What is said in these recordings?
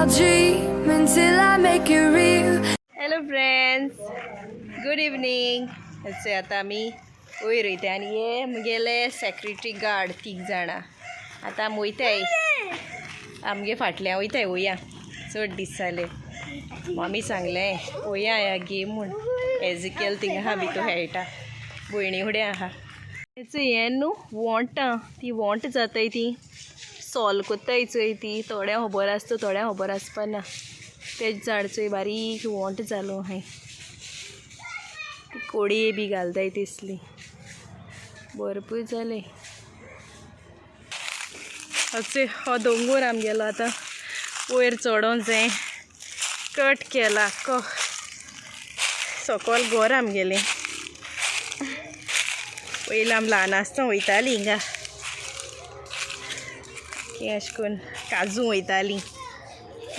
I'll dream until I make it real. Hello friends, good evening. अशें आतां आमी वयर वयता आनी हे मुगेले सेक्युरिटी गार्ड तीग जाणां. आतां आमी वयताय, आमगे फाटल्यान वयताय. वया चड दीस जाले. मामी सांगलें वया ह्या गेम म्हूण. एजिकेल थिंगा आहा भितर खेळटा, भयणी फुडें आहा. हें हें न्हू वोंटां, ती वोंट जाताय, ती सोल कोत्ताय चोय. ती थोड्या खबर आसता, थोड्या खबर आसपा ना. तेच झाड चोय, बारीक वोंट जालो हांवें. ती कोडये बी घालताय तसली भरपूर जाले. अशें हो दोंगोर आमगेलो. आतां वयर चडोन जाय, कट केला आख्खो. सकयल घर आमगेलें. पयलीं आमी ल्हान आसतना वयतालीं हिंगा, अशें करून काजू वयतालीं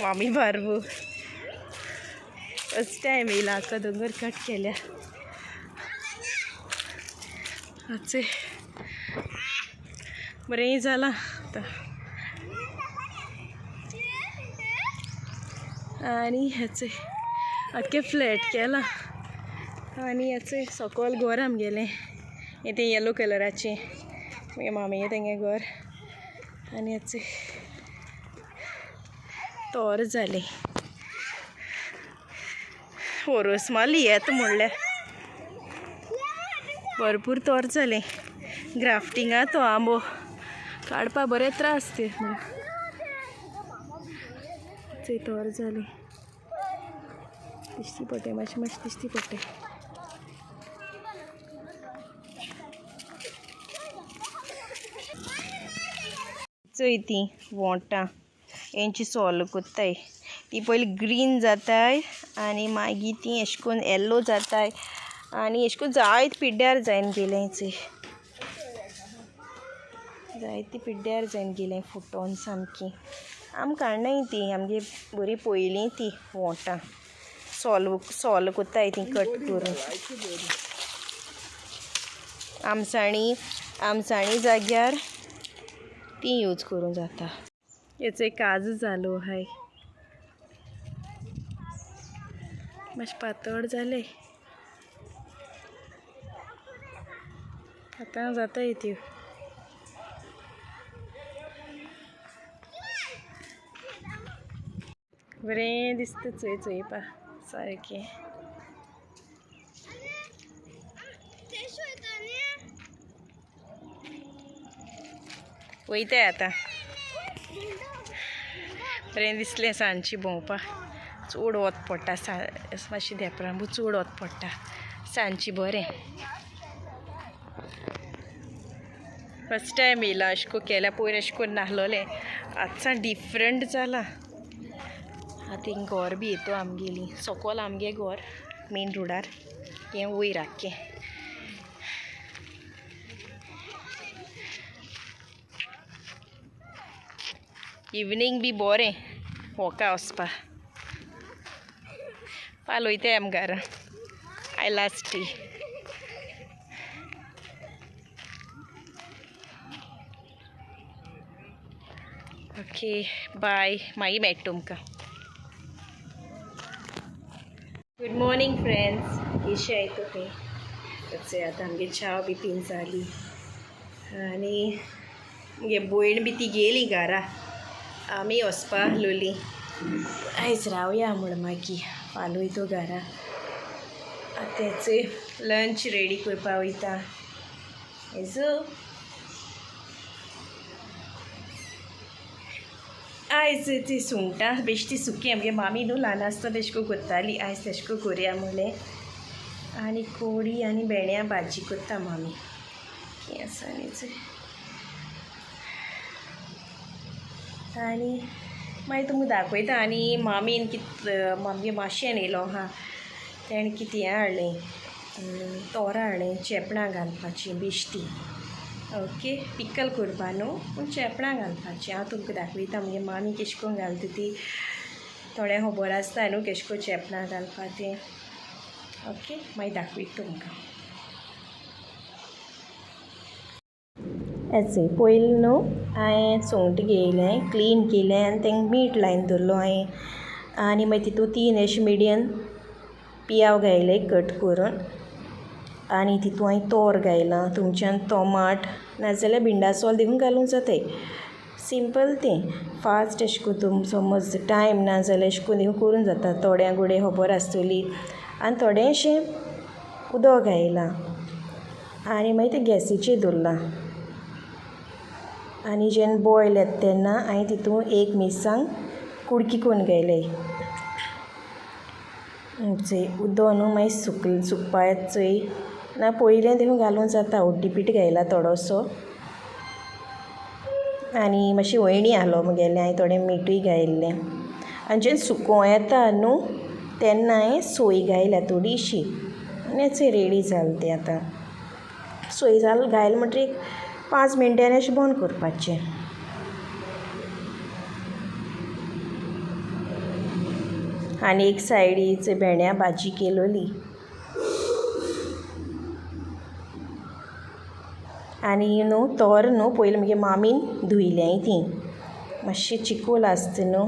मामी बारबू. फर्स्ट टायम येयला, आख्खो दोंगर कट केल्या. अशें बरें जालां आतां. आनी हेचे आख्खें फ्लॅट केलां. आनी हेचे सकयल घर आमगेलें, हें तें येलो कलराचें मागीर मामये तेंगे घर. आनी हेचे तोर जालें. होरोस मारली येता म्हणल्यार भरपूर तोर जालें. ग्राफ्टिंगा तो आंबो काडपा बरे त्रास ते. तोर जालें, दिश्टी पडटे, मातशें मातशें दिश्टी पडटे. चोय ती वोंटां हेंची सोल कोत्ताय. ती पयलीं ग्रीन जाताय आनी मागीर ती अशें करून येल्लो जाताय आनी अशें करून जायत पिड्ड्यार जायन गेलें. चोय जायते पिड्ड्यार जायन गेलें फुटोन सामकी. आम काडनाय ती, आमगे बरी पयलीं ती वोंटां सोल सोल कोत्ताय ती कट करून. आमसाणी आमसाणी जाग्यार ती यूज करूं जाता. हेचो काजू जालो हाय, मातशें पातळ जालें आतां जाताय त्यो. बरें दिसता चोय चोयपा सारकें. वयताय आतां. बरें दिसलें सांजची भोंवपा. चड वत पडटा, मातशें धेंपरां चड वत पडटा. सांजची बरें. फर्स्ट टायम येयलां अशें करून केल्या, पयर अशें करून नासलोलें. आतां डिफरंट जालां. आतां हिंग घर बी येतो आमगेली, सकयल आमगे घर मेन रोडार, हें वयर आख्खें. इवनींग बी बरें वॉका वचपा. फाल्यां वयताय आमी घरा. I last day. Okay bye, मागीर मेळटा तुमकां. गुड मॉर्निंग फ्रेंड्स, केशे आहाय तुमी? आतां आमगे च्या बी पीन जाली आनी मुगे भयण बी ती गेली घरा. आमी वचपा आहलोलीं, आयज रावया म्हूण, मागीर फाल्यां वयतो घरा. आतां तेचे लंच रेडी करपा वयता. हेजो आयज ती सुंगटां बेश्टी सुकी आमगे मामी न्हू ल्हान आसतना तेश करून करताली, आयज तेश करून करुया म्हणलें. आनी कोडी आनी भेंड्या भाजी करता मामी. हें आसा. आनी आनी मागीर तुमकां दाखयता. आनी मामीन कित आमगे माशेन येयलो आहा, तेणें कितें हें हाडलें, तोरां हाडलें चेपणां घालपाचीं बेश्टी. ओके, पिकल करपा न्हू पूण चेपणां घालपाचीं. हांव तुमकां दाखयता मुगे मामी केश करून घालता ती. थोड्यांक खबर आसता न्हू केश करून चेपणां घालपा तें. ओके, मागीर दाखयता तुमकां. हें पयलीं न्हू हांवें सुंगटां घेयलें, क्लीन केलें आनी तांकां मीठ लायन दवरलो हांवें. आनी मागीर तितू 3 अशे मिडियम पियाव घायले कट करून आनी तितू हांवें तोर घायलां. तुमच्यान तोमाट नाजाल्यार भिंडा सोल देखून घालूंक जाताय. सिंपल तें, फास्ट अशें करून तुम समज टायम ना जाल्यार अशें करून देखून करूंक जाता. थोड्यांक घोडये खबर आसतली. आनी थोडेंशें उदक घायलां आनी मागीर तें गॅसीचेर दवरलां. आनी जेन्ना बॉयल येता तेन्ना हांवें तितून एक मिरसांग कुडकी करून घायले. चोय उदक न्हू मागीर सुकपा येता चोय ना पयलें देखून घालूंक जाता. हळदी पीठ घायला थोडोसो आनी मातशी वयणी आहलो मुगेलें, हांवें थोडें मिठूय घायल्लें. आनी जेन्ना सुको येता न्हू तेन्ना हांवें सोय घायल्या थोडीशी आनी चोय रेडी जालें तें. आतां सोय जाल घायल म्हणटकीर एक 5 मिनटांनी अशें बंद करपाचें. आनी एक सायडीच भेंड्या भाजी केलोली. आनी न्हू तोर न्हू पयलीं मुगे मामीन धुयलें ती, मातशें चिकोल आसता न्हू.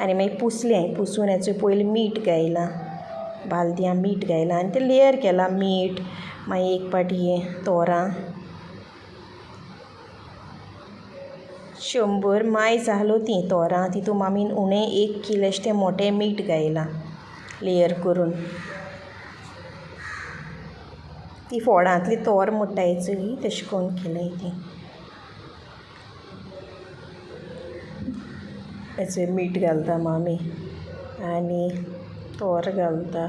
आनी मागीर पुसलें, पुसून हेचो पयलीं मीठ घायलां, बालद्यां मीठ घायलां आनी तें लेयर केलां मीठ, मागीर एक पाटी हें तोरां. 100 मायज आहलो तीं तोरां, तितू मामीन उणें 1 कील अशें तें मोटें मीठ घायलां लेयर करून. ती फोडांतली तोर म्हणटाय चोय तशें करून केलें ती. हेचेर मीठ घालता मामी आनी तोर घालता.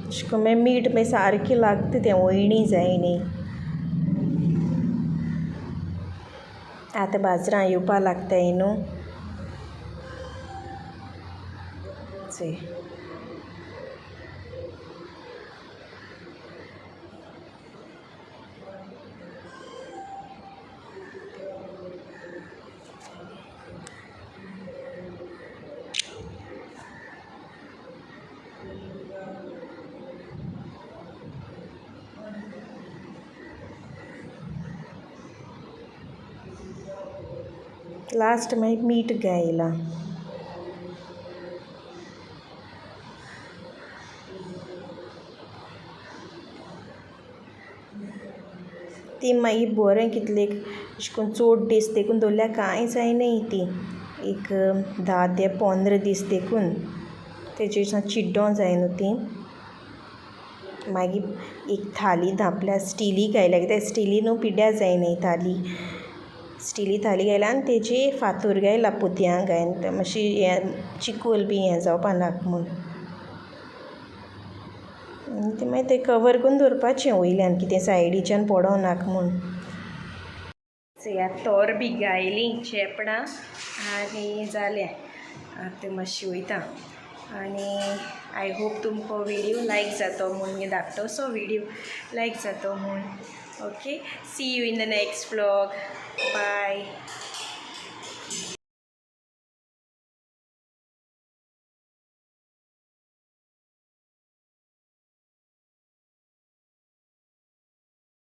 अशें करून मागीर मीठ मागीर सारकें लागता तें, वयणी जाय न्ही. आतां बाजरां येवपा लागताय न्हू. चोय लास्ट मागीर मीठ घायलां. ती मागीर बरें कितले अशें करून चड दीस देखून दवरल्यार कांय जायनाय ती, एक 10 ते 15 दीस देखून तेजे चिड्डो जाय न्हू ती. मागीर एक थाली धांपल्या, स्टिली घायल्या, कित्याक स्टिली न्हू पिड्ड्यार जायनाय थाली. स्टिली थाली घायल्या आनी तेजी फातोर घायला पोतयां घायन, मातशी हें चिकोल बी हें जावपा नाका म्हूण. आनी मागीर तें कवर करून दवरपाचें वयल्यान, कितें सायडीच्यान पडोंक नाका म्हूण. चोयात तोर बी घायली चेपणां आनी जालें. आतां मातशी वयता आनी I hope तुमकां व्हिडियो लायक जातो म्हूण, धाकटोसो व्हिडियो लायक जातो म्हूण. Okay, see you in the next vlog. Bye.